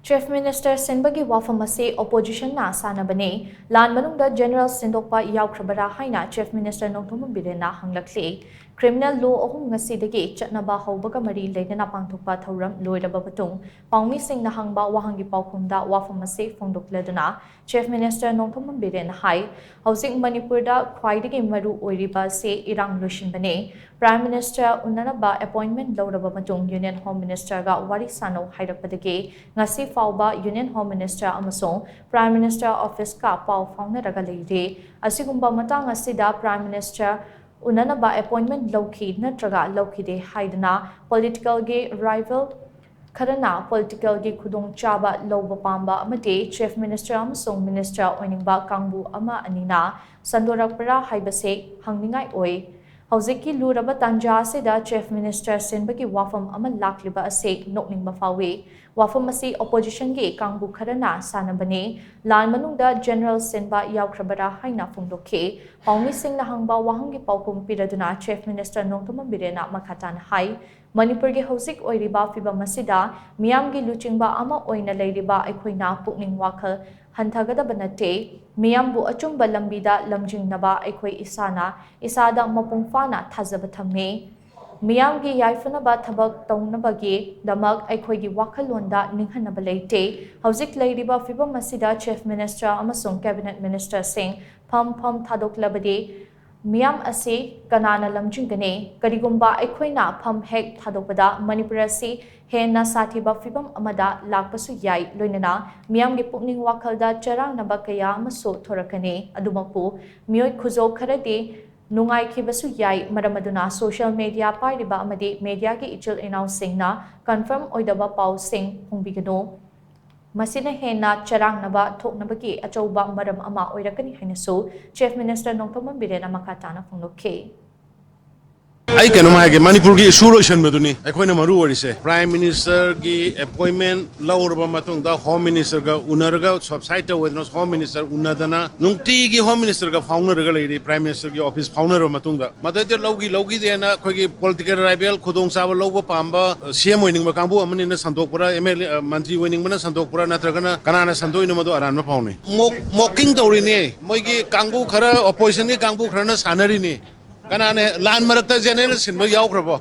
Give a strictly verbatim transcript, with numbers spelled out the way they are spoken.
Chief Minister ꯁꯤꯟꯕꯒꯤ ꯋꯥꯐꯝ ꯑꯁꯤ oppositionꯅ ꯁꯥꯟꯅꯕꯅꯤ꯫ ꯂꯥꯟ ꯃꯅꯨꯡꯗ General ꯁꯤꯟꯗꯣꯛꯄ ꯌꯥꯎꯈ꯭ꯔꯕꯔꯥ ꯍꯥꯏꯅ Chief Minister Nongthombam ꯕꯤꯔꯦꯟꯅ ꯍꯪꯂꯛꯂꯤ꯫ Criminal law ꯑꯍꯨꯝ ꯉꯁꯤꯗꯒꯤ ꯆꯠꯅꯕ ꯍꯧꯕꯒ ꯃꯔꯤ ꯂꯩꯅꯅ ꯄꯥꯡꯊꯣꯛꯄ ꯊꯧꯔꯝ ꯂꯣꯏꯔꯕ ꯃꯇꯨꯡ ꯄꯥꯎꯃꯤꯁꯤꯡꯅ ꯍꯪꯕ ꯋꯥꯍꯪꯒꯤ ꯄꯥꯎꯈꯨꯝꯗ ꯋꯥꯐꯝ ꯑꯁꯤ ꯐꯣꯡꯗꯣꯛꯂꯗꯨꯅ Chief Minister ꯅꯣꯡꯊꯣꯝꯕꯝ ꯕꯤꯔꯦꯟꯅ ꯍꯥꯏ, ꯍꯧꯖꯤꯛ ꯃꯅꯤꯄꯨꯔꯗ ꯈ꯭ꯋꯥꯏꯗꯒꯤ ꯃꯔꯨ ꯑꯣꯏꯔꯤꯕ ꯑꯁꯤ ꯏꯔꯥꯡ ꯂꯣꯏꯁꯤꯟꯕꯅꯤ꯫ Prime Minister ꯎꯅꯅꯕ appointment ꯂꯧꯔꯕ ꯃꯇꯨꯡ Union Home Ministerꯒ ꯋꯥꯔꯤ ꯁꯥꯅꯧ ꯍꯥꯏꯔꯛꯄꯗꯒꯤ ꯉꯁꯤ ꯐꯥꯎꯕ Union Home Minister ꯑꯃꯁꯨꯡ Prime Minister officeꯀ ꯄꯥꯎ ꯐꯥꯎꯅꯔꯒ ꯂꯩꯔꯤ꯫ ꯑꯁꯤꯒꯨꯝꯕ ꯃꯇꯥꯡ ꯑꯁꯤꯗ Prime Minister ꯎꯅꯅꯕ appointment ꯂꯧꯈꯤ ꯅꯠꯇ꯭ꯔꯒ ꯂꯧꯈꯤꯗꯦ ꯍꯥꯏꯗꯨꯅ politicalꯒꯤ rival ꯈꯔꯅ politicalꯒꯤ ꯈꯨꯗꯣꯡꯆꯥꯕ ꯂꯧꯕ ꯄꯥꯝꯕ ꯑꯃꯗꯤ Chief Minister ꯑꯃꯁꯨꯡ Minister ꯑꯣꯏꯅꯤꯡꯕ ꯀꯥꯡꯕꯨ ꯑꯃ ꯑꯅꯤꯅ ꯁꯟꯗꯣꯔꯛꯄ꯭ꯔꯥ ꯍꯥꯏꯕꯁꯤ ꯍꯪꯅꯤꯡꯉꯥꯏ ꯑꯣꯏ꯫ ꯍꯧꯖꯤꯛꯀꯤ ꯂꯨꯔꯕ ꯇꯥꯟꯖꯥ ꯑꯁꯤꯗ Chief Minister ꯁꯤꯟꯕꯒꯤ ꯋꯥꯐꯝ ꯑꯃ ꯂꯥꯛꯂꯤꯕ ꯑꯁꯤ ꯅꯣꯛꯅꯤꯡꯕ ꯐꯥꯎꯏ꯫ ꯋꯥꯐꯝ ꯑꯁꯤ oppositionꯒꯤ ꯀꯥꯡꯕꯨ ꯈꯔꯅ ꯁꯥꯟꯅꯕꯅꯤ꯫ ꯂꯥꯟ ꯃꯅꯨꯡꯗ General ꯁꯤꯟꯕ ꯌꯥꯎꯈ꯭ꯔꯕꯔꯥ ꯍꯥꯏꯅ ꯐꯣꯡꯗꯣꯛꯈꯤ꯫ ꯄꯥꯎꯃꯤꯁꯤꯡꯅ ꯍꯪꯕ ꯋꯥꯍꯪꯒꯤ ꯄꯥꯎꯈꯨꯝ ꯄꯤꯔꯗꯨꯅ Chief Minister ꯅꯣꯡꯊꯣꯝꯕꯝ ꯕꯤꯔꯦꯟꯅ ꯃꯈꯥ ꯇꯥꯅ ꯍꯥꯏ, ꯃꯅꯤꯄꯨꯔꯒꯤ ꯍꯧꯖꯤꯛ ꯑꯣꯏꯔꯤꯕ ꯐꯤꯕꯝ ꯑꯁꯤꯗ ꯃꯤꯌꯥꯝꯒꯤ ꯂꯨꯆꯤꯡꯕ ꯑꯃ ꯑꯣꯏꯅ ꯂꯩꯔꯤꯕ ꯑꯩꯈꯣꯏꯅ ꯄꯨꯛꯅꯤꯡ ꯋꯥꯈꯜ ꯍꯟꯊꯒꯗꯕ ꯅꯠꯇꯦ꯫ ꯃꯤꯌꯥꯝꯕꯨ ꯑꯆꯨꯝꯕ ꯂꯝꯕꯤꯗ ꯂꯝꯖꯤꯡꯅꯕ ꯑꯩꯈꯣꯏ ꯏꯁꯥꯅ ꯏꯁꯥꯗ ꯃꯄꯨꯡ ꯐꯥꯅ ꯊꯥꯖꯕ ꯊꯝꯃꯤ꯫ ꯃꯤꯌꯥꯝꯒꯤ ꯌꯥꯏꯐꯅꯕ ꯊꯕꯛ ꯇꯧꯅꯕꯒꯤꯗꯃꯛ ꯑꯩꯈꯣꯏꯒꯤ ꯋꯥꯈꯜꯂꯣꯟꯗ ꯅꯤꯡꯍꯟꯅꯕ ꯂꯩꯇꯦ꯫ ꯍꯧꯖꯤꯛ ꯂꯩꯔꯤꯕ ꯐꯤꯕꯝ ꯑꯁꯤꯗ Chief Minister ꯑꯃꯁꯨꯡ Cabinet Ministerꯁꯤꯡ ꯐꯝ ꯐꯝ ꯊꯥꯗꯣꯛꯂꯕꯗꯤ ꯃꯤꯌꯥꯝ ꯑꯁꯤ ꯀꯅꯥꯅ ꯂꯝꯖꯤꯡꯒꯅꯤ? ꯀꯔꯤꯒꯨꯝꯕ ꯑꯩꯈꯣꯏꯅ ꯐꯝ ꯍꯦꯛ ꯊꯥꯗꯣꯛꯄꯗ ꯃꯅꯤꯄꯨꯔ ꯑꯁꯤ ꯍꯦꯟꯅ ꯁꯥꯊꯤꯕ ꯐꯤꯕꯝ ꯑꯃꯗ ꯂꯥꯛꯄꯁꯨ ꯌꯥꯏ, ꯂꯣꯏꯅꯅ ꯃꯤꯌꯥꯝꯒꯤ ꯄꯨꯛꯅꯤꯡ ꯋꯥꯈꯜꯗ ꯆꯔꯥꯡꯅꯕ ꯀꯌꯥ ꯑꯃꯁꯨ ꯊꯣꯔꯛꯀꯅꯤ꯫ ꯑꯗꯨꯃꯛꯄꯨ ꯃꯤꯑꯣꯏ ꯈꯨꯖꯧ ꯈꯔꯗꯤ ꯅꯨꯡꯉꯥꯏꯈꯤꯕꯁꯨ ꯌꯥꯏ꯫ ꯃꯔꯝ ꯑꯗꯨꯅ social media ꯄꯥꯏꯔꯤꯕ ꯑꯃꯗꯤ mediaꯒꯤ ꯏꯆꯤꯜ ꯏꯅꯥꯎꯁꯤꯡꯅ confirm ꯑꯣꯏꯗꯕ ꯄꯥꯎꯁꯤꯡ ꯐꯣꯡꯕꯤꯒꯅꯨ꯫ ꯃꯁꯤꯅ ꯍꯦꯟꯅ ꯆꯔꯥꯡꯅꯕ ꯊꯣꯛꯅꯕꯒꯤ ꯑꯆꯧꯕ ꯃꯔꯝ ꯑꯃ ꯑꯣꯏꯔꯛꯀꯅꯤ ꯍꯥꯏꯅꯁꯨ Chief Minister ꯅꯣꯡꯊꯣꯝꯕꯝ ꯕꯤꯔꯦꯟꯅ ꯃꯈꯥ ꯇꯥꯅ ꯐꯣꯡꯗꯣꯛꯈꯤ꯫ ꯑꯩ ꯀꯩꯅꯣꯝ ꯍꯥꯏꯒꯦ, ꯃꯅꯤꯄꯨꯔꯒꯤ ꯏꯁꯨ ꯂꯣꯏꯁꯟꯕꯗꯨꯅꯤ ꯑꯩꯈꯣꯏꯅ ꯃꯔꯨ ꯑꯣꯏꯔꯤꯁꯦ꯫ ꯄ꯭ꯔꯥꯏꯝ ꯃꯤꯅꯤꯁꯇꯔꯒꯤ ꯑꯦꯄꯣꯏꯟꯃꯦꯟ ꯂꯧꯔꯕ ꯃꯇꯨꯡꯗ ꯍꯣꯝ ꯃꯤꯅꯤꯁꯇꯔꯒ ꯎꯅꯔꯒ, ꯁꯕꯁꯥꯏꯠꯇ ꯑꯣꯏꯗꯅ ꯍꯣꯝ ꯃꯤꯅꯤꯁꯇꯔ ꯎꯅꯗꯅ ꯅꯨꯡꯇꯤꯒꯤ ꯍꯣꯝ ꯃꯤꯅꯤꯁꯇꯔꯒ ꯐꯥꯎꯅꯔꯒ ꯂꯩꯔꯤ, ꯄ꯭ꯔꯥꯏꯝ ꯃꯤꯅꯤꯁꯇꯔꯒꯤ ꯑꯣꯐꯤꯁ ꯐꯥꯎꯅꯔꯕ ꯃꯇꯨꯡꯗ꯫ ꯃꯗꯩꯗ ꯂꯧꯈꯤ ꯂꯧꯈꯤꯗꯦꯅ ꯑꯩꯈꯣꯏꯒꯤ ꯄꯣꯂꯤꯇꯤꯀꯦꯜ ꯔꯥꯏꯕꯦꯜ ꯈꯨꯗꯣꯡꯆꯥꯕ ꯂꯧꯕ ꯄꯥꯝꯕ ꯁꯤ ꯑꯦꯝ ꯑꯣꯏꯅꯤꯡꯕ ꯀꯥꯡꯕꯨ ꯑꯃꯅꯤꯅ ꯁꯟꯗꯣꯛꯄ꯭ꯔꯥ, ꯑꯦꯝ ꯑꯦꯜ ꯑꯦ, ꯃꯟꯇ꯭ꯔꯤ ꯑꯣꯏꯅꯤꯡꯕꯅ ꯁꯟꯗꯣꯛꯄ꯭ꯔꯥ, ꯅꯠꯇ꯭ꯔꯒꯅ ꯀꯅꯥꯅ ꯁꯟꯗꯣꯛꯏꯅꯣ, ꯃꯗꯨ ꯑꯔꯥꯟꯕ ꯄꯥꯎꯅꯤ꯫ ꯃꯣꯛ-, ꯃꯣꯀꯤꯡ ꯇꯧꯔꯤꯅꯦ ꯃꯣꯏꯒꯤ ꯀꯥꯡꯕꯨ ꯈꯔ, ꯑꯣꯄꯣꯖꯤꯁꯟꯒꯤ ꯀꯥꯡꯕꯨ ꯈꯔꯅ ꯁꯥꯟꯅꯔꯤꯅꯤ꯫ ꯀꯅꯥꯅ ꯂꯥꯟ ꯃꯔꯛꯇ ꯖꯦꯅꯦꯔꯦꯜ ꯁꯤꯟꯕ ꯌꯥꯎꯈ꯭ꯔꯕꯣ?